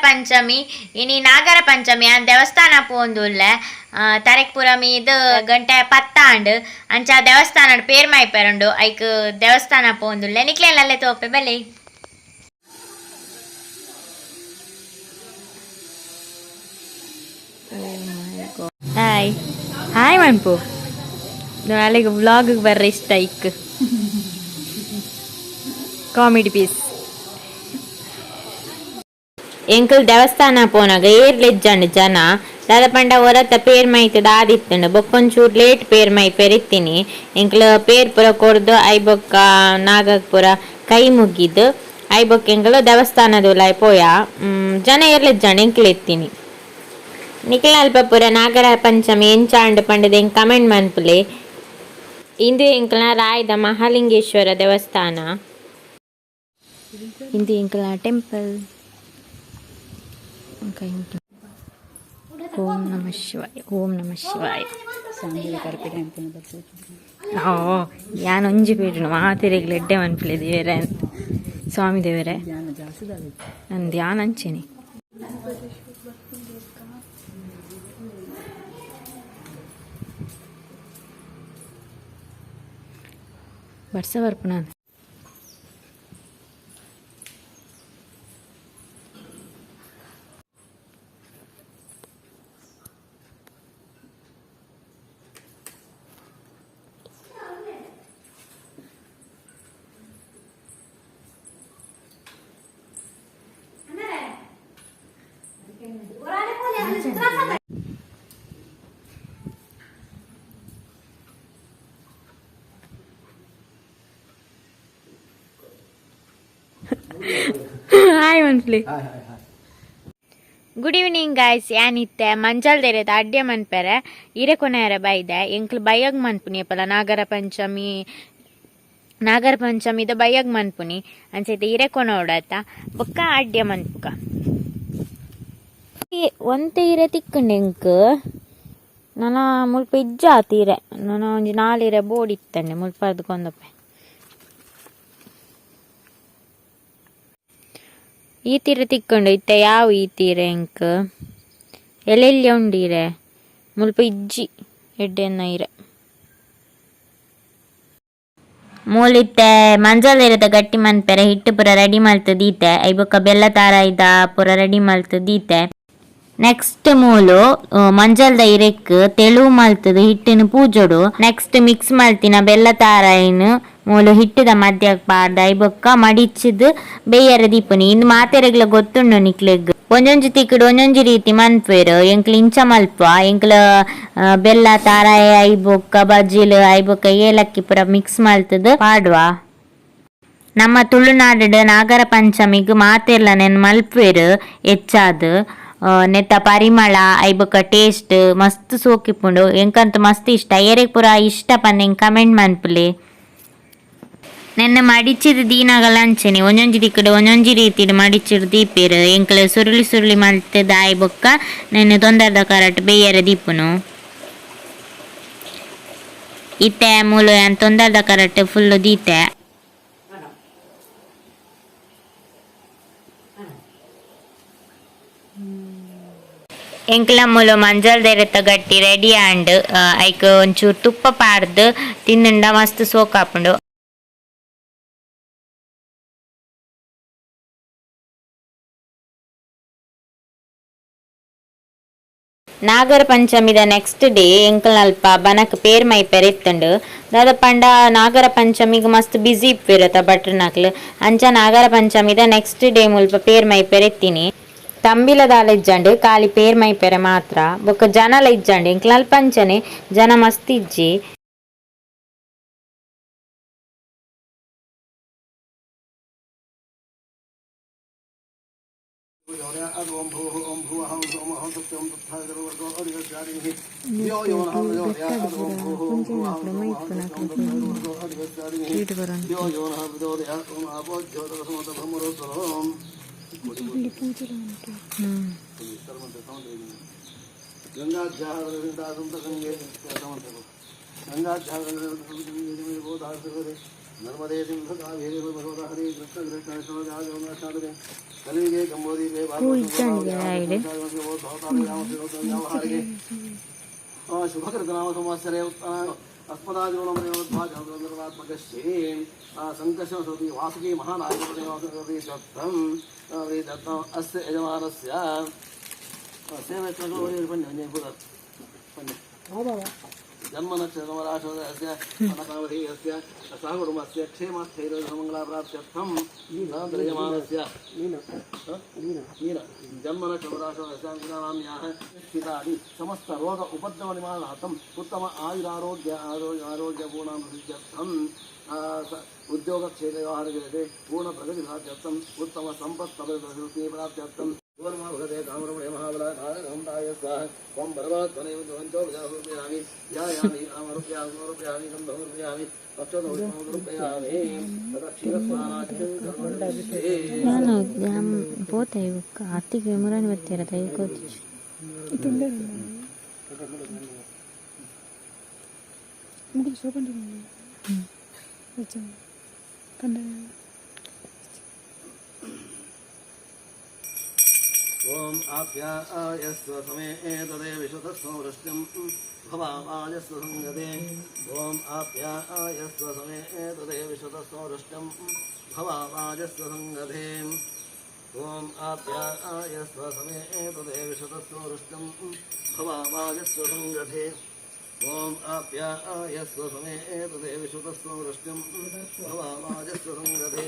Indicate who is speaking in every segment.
Speaker 1: ಪಂಚಮಿ. ಇನಿ ನಾಗರ ಪಂಚಮಿ ಆನ್ ದೇವಸ್ಥಾನ ಪೋಂದುಲ್ಲೆ. ತರೆಕ್ ಪೂರ ಮೀದ್ ಗಂಟೆ ಪತ್ತಾಂಡ್ ಅಂಚ ದೇವಸ್ಥಾನ ಪೇರ್ ಮೈಪೆರುಂಡು ಐಕ್ ದೇವಸ್ಥಾನ ಪೋಂದುಲ್ಲೆ. ನಿಕ್ಲೆನಲ್ಲೇ ತೋಪೆ ಬಲೆ. ಹಾಯ್ ಹಾಯ್ ಮನ್ಪು ನಾಳೆಗೆ ವ್ಲಾಗ್ ಬರ್ರೆ ಇಷ್ಟ ಇಕ್ ಕಾಮಿಡಿ ಪೀಸ್. ಎಂಕಲ್ ದೇವಸ್ಥಾನ ಪೋನಾಗ ಏರ್ಲೆಜ್ಜಂಡ್ ಜನ ದಾದ ಪಂಡ ಒರತ ಪೇರ್ ಮೈತ್ ದಾದಿತ್ತಂಡು ಬೊಕ್ಕೊಂಚೂರು ಲೇಟ್ ಪೇರ್ ಮೈ ಪೆರಿತೀನಿ. ಎಂಕ್ಲ ಪೇರ್ ಪೂರ ಕೊರ್ದು I ಬೊಕ್ಕ ನಾಗಗ್ ಪೂರ ಕೈ ಮುಗಿದು I ಬೊಕ್ಕ ಎಂಕಲು ದೇವಸ್ಥಾನದ ಪೋಯ. ಜನ ಏರ್ಲೆಜ್ಜಂಡ್ ಎಂಕ್ಲು ಎತ್ತೀನಿ. ನಿಖಿಲ್ ಅಲ್ಪ ಪೂರ ನಾಗರ ಪಂಚಮಿ ಎಂಚಾಂಡ್ ಪಂಡದ ಎಂಕ್ ಕಮೆಂಟ್ ಮನ್ಪುಲೆ. ಇಂದು ಎಂಕ್ಲ ರಾಯದ ಮಹಾಲಿಂಗೇಶ್ವರ ದೇವಸ್ಥಾನ. ಇಂದು ಎಂಕ್ಲ ಟೆಂಪಲ್. ಓಂ ನಮಃ ಶಿವಾಯ, ಓಂ ನಮಃ ಶಿವಾಯ. ಓ ಯಾನ್ ಒಂಜಿ ಪೇಟುನು ಮಾತೆರೆಗ್ಲ ಎಡ್ಡೆ ಮನ್ಪುಲೆ ದೇವರೇ, ಸ್ವಾಮಿ ದೇವರೇ. ನನ್ನ ಧ್ಯಾನ ಅಂಚೆನೆ. ಬರ್ಸ ಬರ್ಪುನ. ಹಾಯ್ ಮನ್ಪ್ಲಿ. Good evening guys. ಯಾನಿತ್ತೆ ಮಂಜಲ್ ದೇರೆದ ಅಡ್ಡೆ ಮನ್ಪೆರೆ ಇರೆ ಕೊನೆಯರ ಬೈದೆ. ಎಂಕ್ಲು ಬೈಯಗ್ ಮನ್ಪುನಿ ಅಪ್ಪಲ ನಾಗರ ಪಂಚಮಿ. ನಾಗರ ಪಂಚಮಿದ ಬೈಯಗ್ ಮನ್ಪುನಿ ಅಂಚೈತೆ ಇರೆ ಕೊನೋಡತ್ತ ಬೊಕ್ಕ ಅಡ್ಡೆ ಮನ್ಪುಕ. ಒಂತೆ ಇರೆ ತಿಕ್ಕಂಡು ಎಂಕ್. ನನ ಮುಲ್ಪ ಇಜ್ಜ ತೀರೆ. ನನ ಒಂಜಿ ನಾಲಿರೆ ಬೋಡಿ ಇತ್ತಂಡೆ ಮುಲ್ಪ ಕೊಂದಪ್ಪೆ. ಈ ತೀರೆ ತಿಕ್ಕುಂಡು ಇತ್ತೆ ಯಾವ ಈ ತೀರೆ ಎಂಕ್ ಎಲ್ಲೆಲ್ಲಿ ಉಂಡು ಮುಲ್ಪ ಇಜ್ಜಿ ಎಡ್ಡೆನ್ನ ಇರೆ. ಮೂಲಿತ್ತೆ ಮಂಜಲ್ ಇರದ ಗಟ್ಟಿ ಮನ್ಪೆರೆ ಹಿಟ್ಟು ಪೂರ ರೆಡಿ ಮಲ್ತು ದೀತೆ. I ಬೊಕ್ಕ ಬೆಲ್ಲ ತಾರಾಯ್ದ ಪೂರ ರೆಡಿ ಮಲ್ತು ದೀತೆ. ನೆಕ್ಸ್ಟ್ ಮೂಲು ಮಂಜಲ್ದ ಇರೆಕ್ ತೆಳು ಮಲ್ತದು ಹಿಟ್ಟಿನ ಪೂಜೊಡು. ನೆಕ್ಸ್ಟ್ ಮಿಕ್ಸ್ ಮಲ್ತಿನ ಬೆಲ್ಲ ತಾರಾಯಿನ್ ಮೂಲು ಹಿಟ್ಟುದ ಮಧ್ಯ ಪಾಡ್ದ್ I ಬೊಕ್ಕ ಮಡಿಚಿದ್ ಬೇಯರ ದೀಪುನಿ. ಇಂದು ಮಾತೆರೆಗ್ಲ ಗೊತ್ತುಂಡು ನಿಕ್ಲೆಗ್. ಒಂಜೊಂಜಿ ತಿಕ್ಕುಡು ಒಂಜೊಂಜಿ ರೀತಿ ಮನ್ಪುವೆರ್. ಎಂಕ್ಲು ಇಂಚ ಮಲ್ಪ. ಎಂಕ್ಲ ಬೆಲ್ಲ ತಾರಾಯಿ I ಬೊಕ್ಕ ಬಜ್ಜಿಲು I ಬೊಕ್ಕ ಏಲಕ್ಕಿ ಪೂರ ಮಿಕ್ಸ್ ಮಲ್ತದ್ ಪಾಡ್ವ. ನಮ್ಮ ತುಳುನಾಡು ನಾಗರ ಪಂಚಮಿಗ್ ಮಾತೆರ್ಲ ನೆನ್ ಮಲ್ಪುವೆರ್ ಹೆಚ್ಚಾದ್. ನೆತ್ತ ಪರಿಮಳ I ಬೊಕ್ಕ ಟೇಸ್ಟ್ ಮಸ್ತ್ ಸೋಕಿಪ್ಪುಂಡು. ಎಂಕಂತ ಮಸ್ತ್ ಇಷ್ಟ. ಏರೆಗ್ ಪೂರ ಇಷ್ಟ ಪಂದ್ ಎಂಕ್ ಕಮೆಂಟ್ ಮನ್ಪುಲೆ. ನೆನ್ನ ಮಡಿಚಿದ ದೀನಗಲ ಅಂಚನೆ ಒಂಜೊಂಜಿ ದಿಕ್ಕುಡು ಒಂಜೊಂಜಿ ರೀತಿಡ್ ಮಡಿಚಿಡ್ ದೀಪೆರ್. ಎಂಕ್ಲ ಸುರುಳಿ ಸುರುಳಿ ಮಲ್ತ್ ಆಯಿ ಬೊಕ್ಕ ನೆನ್ನೆ ತೊಂದರ್ದ ಕರಟ್ ಬೇಯರೆ ದೀಪುನು. ಇತ್ತೆ ಮೂಲು ಯಾನ್ ತೊಂದರ್ದ ಕರಟ್ ಫುಲ್ ದೀತೆ. ಎಂಕ್ಲ ಮೂಲು ಮಂಜಲ್ ದೆರೆತ ಗಟ್ಟಿ ರೆಡಿ ಆಂಡ್. ಐಕ್ ಒಂಚೂರು ತುಪ್ಪ ಪಾಡ್ದ್ ತಿಂದುಂಡ ಮಸ್ತ್ ಸೋಕಾಪುಂಡು. ನಾಗರ ಪಂಚಮಿದ ನೆಕ್ಸ್ಟ್ ಡೇ ಎಂಕಲ್ನಲ್ಪ ಬನಕ್ ಪೇರ್ ಮೈಪೆರೆ ಇತ್ತುಂಡು. ದಾದ ಪಂಡ ನಾಗರ ಪಂಚಮಿಗ್ ಮಸ್ತ್ ಬ್ಯುಸಿ ಇಪ್ಪುವೆರತ ಭಟ್ರನಕ್ಲು. ಅಂಚ ನಾಗರ ಪಂಚಮಿದ ನೆಕ್ಸ್ಟ್ ಡೇ ಮುಲ್ಪ ಪೇರ್ ಮೈಪೆರೆ ಇತ್ತಿನಿ. ತಂಬಿಲ ದಾಲ ಇಜ್ಜಂಡ್, ಖಾಲಿ ಪೇರ್ ಮೈಪೆರೆ ಮಾತ್ರ. ಬೊಕ್ಕ ಜನಲ ಇಜ್ಜಂಡ್. ಎಂಕಲ್ನಲ್ಪ ಅಂಚನೆ ಜನ ಮಸ್ತ್ ಇಜ್ಜಿ.
Speaker 2: ನರ್ಮದೇ ಸಿಂಧು ಕಾವೇರಿ ಹರಿ ಕೃಷ್ಣ ಕೃಷ್ಣ ಕೃಷ್ಣ ಕಲಿಯುಗೆ ಕಂಬೋದಿಗೆ ಶುಭಕೃತನಾಮ ಸಂವತ್ಸರೆ ಅಸ್ಮದಾಜೀವನಮತ್ಮಕಶ್ರೀಂ ಸಂಕರ್ಷಣಸತಿ ವಾಸುಕಿ ಮಹಾನಾಗಪತಿ ದತ್ತಂ ದತ್ತಂ ಅಸ್ಯ ಯಜಮಾನಸ್ಯ ಸೇವೆ ಜನ್ಮನಕ್ಷತ್ರಮರಾಶೋದಯಸ್ಯ ವನಕಾವಧೀಯಸ್ಯ ಸಹಕುಟುಂಬಸ್ಯ ಕ್ಷೇಮಸ್ಥೈರ್ಯಮಂಗಲಪ್ರಾಪ್ತ್ಯರ್ಥಂ ಯಜಮಾನಸ್ಯ ಜನ್ಮನಕ್ಷತ್ರರಾಶೋದಯಸ್ಯಾಂ ಸ್ಥಿತಾದಿ ಸಮಸ್ತ ರೋಗ ಉಪದ್ರವ ನಿವಾರಣಾರ್ಥಂ ಉತ್ತಮ ಆಯುರಾರೋಗ್ಯ ಆರೋಗ್ಯಪೂರ್ಣ ಸಿದ್ಧ್ಯರ್ಥಂ ಉದ್ಯೋಗ ಕ್ಷೇತ್ರ ವ್ಯವಹಾರ ಪೂರ್ಣ ಪ್ರಗತಿ ಸಾಧ್ಯರ್ಥಂ ಉತ್ತಮ ಸಂಪತ್ ಪ್ರಾಪ್ತ್ಯರ್ಥಂ ಭಗತೆ ಕಾಮರಮಣೆ ಮಹಾಬಲ ಸ್ವಾಹ ತ್ವಂ ಪರಮಾತ್ಮನೇವ ಧ್ವಂತೋ ಸಮರ್ಪಯಾಮಿ ಧ್ಯಾಯಾಮಿ ಸಮರ್ಪಯಾಮಿ ಗಂಧಮರ್ಪಯಾಮಿ ಅಕ್ಷತಮರ್ಪಯಾಮಿ ತತಃ ಕ್ಷೀರಸ್ನಾನಾಖ್ಯಂ ಕರ್ಮಣಿಷ್ಯೆ.
Speaker 1: ನಾನು ಪೋತೆ ಬೊಕ್ಕ ಅತ್ತಿಗೆ ಮುರಾನಿ ಬತ್ತೀರ ದಯಕೋತಿಚ್ಚು.
Speaker 3: ಮುಗಿದು ಸೋಪಂಡು ಕಂಡ.
Speaker 2: ಓಂ ಆಪ್ಯಾಯಸ್ವ ಸಮೇ ಏತದೇ ವಿಶ್ವತಸ್ವ ವೃಷ್ಟಿಂ ಭವಾಮಾಯಸ್ವ ಸಂಗತೆ. ಓಂ ಆಪ್ಯಾಯಸ್ವ ಸಮೇ ಏತದೇ ವಿಶ್ವತಸ್ವ ವೃಷ್ಟಿಂ ಭವಾಮಾಯಸ್ವ ಸಂಗತೆ. ಓಂ ಆಪ್ಯಾಯಸ್ವ ಸಮೇ ಏತದೇ ವಿಶ್ವತಸ್ವ ವೃಷ್ಟಿಂ ಭವಾಮಾಯಸ್ವ ಸಂಗತೆ. ಓಂ ಆಪ್ಯಾಯಸ್ವ ಸಮೇ ಏತದೇ ವಿಶ್ವತಸ್ವ ವೃಷ್ಟಿಂ ಭವಾಮಾಯಸ್ವ ಸಂಗತೆ.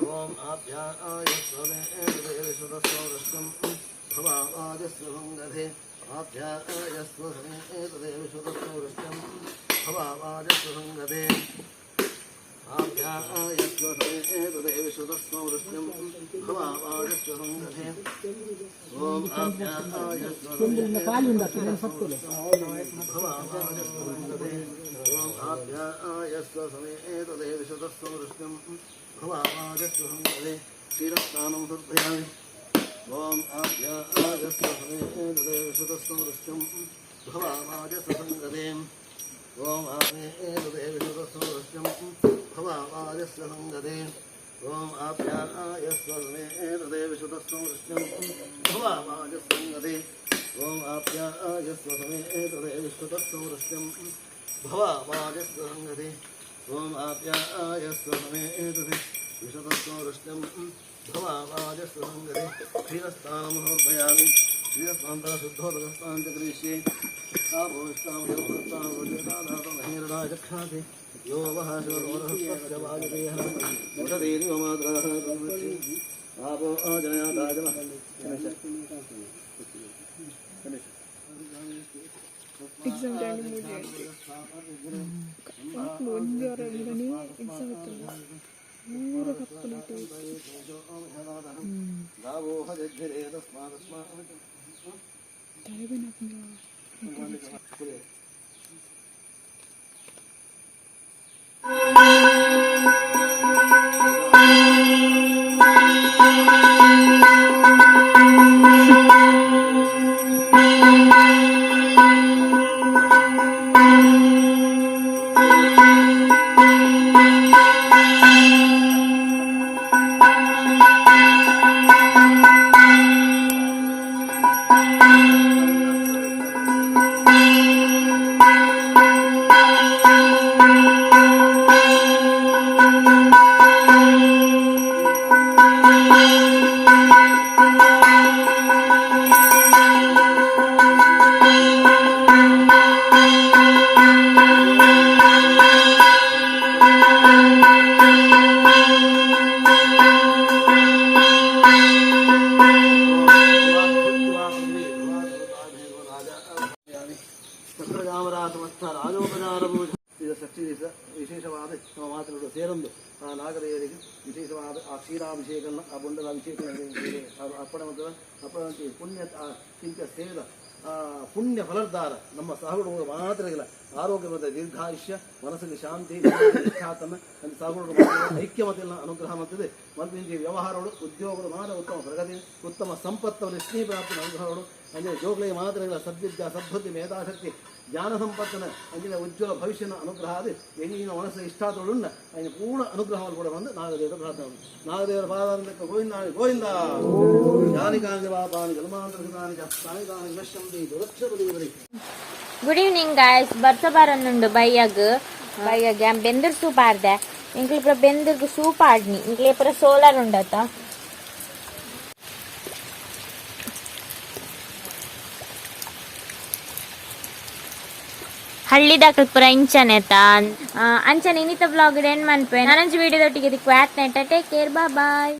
Speaker 2: ಓಂ ಆಪ್ಯಾಯಸ್ವ ಮೇ ಏತದೇ ವಿಶ್ವತಸ್ವ ವೃಷ್ಟಿಂ ಭವಾಮಾಯಸ್ವ ಸಂಗತೆ. ಆಪ್ಯಾಯಸ್ವ ಸಮೇ ಏತದೇ ವಿಶ್ವತಸ್ವ ವೃಷ್ಟಿಂ ಭವಾಮಾಯಸ್ವ ಸಂಗತೆ. ಆಪ್ಯಾಯಸ್ವ ಸಮೇ ಏತದೇ ವಿಶ್ವತಸ್ವ ವೃಷ್ಟಿಂ ಭವಾಮಾಯಸ್ವ ಸಂಗತೆ. ಓಂ ಆಪ್ಯಾಯಸ್ವ ಸಮೇ ಭವಾಮಾಯಸ್ವ ಸಂಗತೆ. ಓಂ ಆಪ್ಯಾಯಸ್ವ ಸಮೇ ಏತದೇ ವಿಶ್ವತಸ್ವ ವೃಷ್ಟಿಂ ಭವಾಮಾಯಸ್ವ ಸಂಗತೆ. ಕ್ಷೀರಸ್ನಾನಂ ಸಮರ್ಪಯಾಮಿ. ಓಂ ಆಪ್ಯಾಯಸ್ವ ಸಮೇ ಏತದೇ ವಿಶ್ವತಸ್ವ ವೃಷ್ಟಿಂ ಭವಾಮಾಯಸ್ವ ಸಂಗತೆ. ಓಂ ಆಮೇ ಏತದೇ ವಿಶ್ವತಸ್ವ ವೃಷ್ಟಿಂ ಭವಾಮಾಯಸ್ವ ಸಂಗತೆ. ಓಂ ಆಪ್ಯಾಯಸ್ವ ಸಮೇ ಏತದೇ ವಿಶ್ವತಸ್ವ ವೃಷ್ಟಿಂ ಭವಾಮಾಯಸ್ವ ಸಂಗತೆ. ಓಂ ಆಪ್ಯಾಯಸ್ವ ಸಮೇ ಏತದೇ ವಿಶ್ವತಸ್ವ ವೃಷ್ಟಿಂ ಭವಾಮಾಯಸ್ವ ಸಂಗತೆ. ಓಂ ಆಪ್ಯಾಯಸ್ವ ಸಮೇ ಏತದೇ ವಿಶ್ವತಸ್ವ ವೃಷ್ಟಿಂ ಭವಾಮಾಯಸ್ವ ಸಂಗತೆ. ಕ್ಷೀರಸ್ನಾನಂ ಸಮರ್ಪಯಾಮಿ. ಕ್ಷೀರಸ್ನಾಂತರ ಶುದ್ಧೋದಕಸ್ನಾನ ಚ ಕರಿಷ್ಯೆ. यो वः शिवरोरहस्तस्य वाजदेहः उषधीरिव मातरः आपो आजनया।
Speaker 3: ಎಕ್ಸಾಮ್ 2 3 ಗಂಟೆ ಒಂದು ವಾರ ಇಂದನೇ ಎಕ್ಸಾಮ್ ಇತ್ತು, ಪೂರ ಕಪ್ಪು. ತಲೆಬೇನೆ.
Speaker 2: ಇದು ಷಷ್ಠಿ ದಿವಸ ವಿಶೇಷವಾದ ನಮ್ಮ ಮಾತುಗಳು ಸೇರೊಂದು ಆ ನಾಗದೇವರಿಗೆ ವಿಶೇಷವಾದ ಆ ಕ್ಷೀರಾಭಿಷೇಕ, ಆ ಬೊಂಡದ ಅಭಿಷೇಕ ಅರ್ಪಣೆ ಮತ್ತು ಅರ್ಪಣೆ ಪುಣ್ಯ ಆ ಚಿಂತ್ಯ ಸೇರಿದ ಆ ಪುಣ್ಯ ಫಲದ್ದಾರ ನಮ್ಮ ಸಹಗುಣ ಮಾತ್ರ ಇಲ್ಲ. ಆರೋಗ್ಯವಾದ ದೀರ್ಘಾಯುಷ್ಯ, ಮನಸ್ಸಿಗೆ ಶಾಂತಿ, ಇಷ್ಟಾತನ ಸಗುಣ ಐಕ್ಯಮತಿನ ಅನುಗ್ರಹ ಮತ್ತಿದೆ. ಮತ್ತು ವ್ಯವಹಾರಗಳು, ಉದ್ಯೋಗಗಳು ಮಾತ್ರ ಉತ್ತಮ ಪ್ರಗತಿ, ಉತ್ತಮ ಸಂಪತ್ತು, ಲಕ್ಷ್ಮೀ ಪ್ರಾಪ್ತಿ ಅನುಗ್ರಹಗಳು. ಅಂದರೆ ಜೋಗಲಿ ಮಾತ್ರ ಸದ್ವಿದ್ಯಾ, ಸದ್ಬುದ್ಧಿ, ಮೇಧಾಶಕ್ತಿ, ಜ್ಞಾನ ಸಂಪತ್ತಿನ ಅಂಚಿನ ಉಜ್ವಲ ಭವಿಷ್ಯನ ಅನುಗ್ರಹ ಅದು ಎಣ್ಣಿನ ಮನಸ್ಸು ಇಷ್ಟಾತುಳ್ಳುಂಡ അതിന് ಪೂರ್ಣ ಅನುಗ್ರಹವನ್ನು ಕೂಡ ಬಂದು ನಾಗದೇವರ ಪ್ರಾರ್ಥನೆ. ನಾಗದೇವರ ಪಾದಾರಂಭಕ್ಕೆ ಗೋವಿಂದ ಗೋವಿಂದ. ಯಾನಿ ಕಾಂಜ ಪಾಪಾನಿ ಜನ್ಮಾಂತರಹಿತಾನಿ ಚ ತಾನಿ ತಾನಿ ನಶ್ಯಂತಿ ದುರಕ್ಷರದೇವರಿ.
Speaker 1: Good evening guys. ಬರ್ಸ ಬಾರೊಂದುಂಡು ಬಯ್ಯಗ್. ಬಯ್ಯಗ್ ಯಾನ್ ಬೆಂದರ್ ಸೂಪ್ ಆಡ್ದೆ. ಇಂಕ್ಲೆ ಪೂರ ಬೆಂದರ್ಗ್ ಸೂಪ್ ಆಡ್ನಿ. ಇಂಕ್ಲೆ ಪೂರ ಸೋಲಾರ್ ಉಂಡತ. ಹಳ್ಳಿದಾಕಲ್ ಪೂರ ಇಂಚನೆತ. ಅಂಚನೆ ಇನ್ನಿತ ಬ್ಲಾಗ್ ಎಂಡ್ ಮನ್ಪೆ. ನಾನೊಂಜಿ ವಿಡಿಯೋದೊಟ್ಟಿಗೆ ದಿಕ್ಕು ಆತ್ನೆಟ. Take care, bye.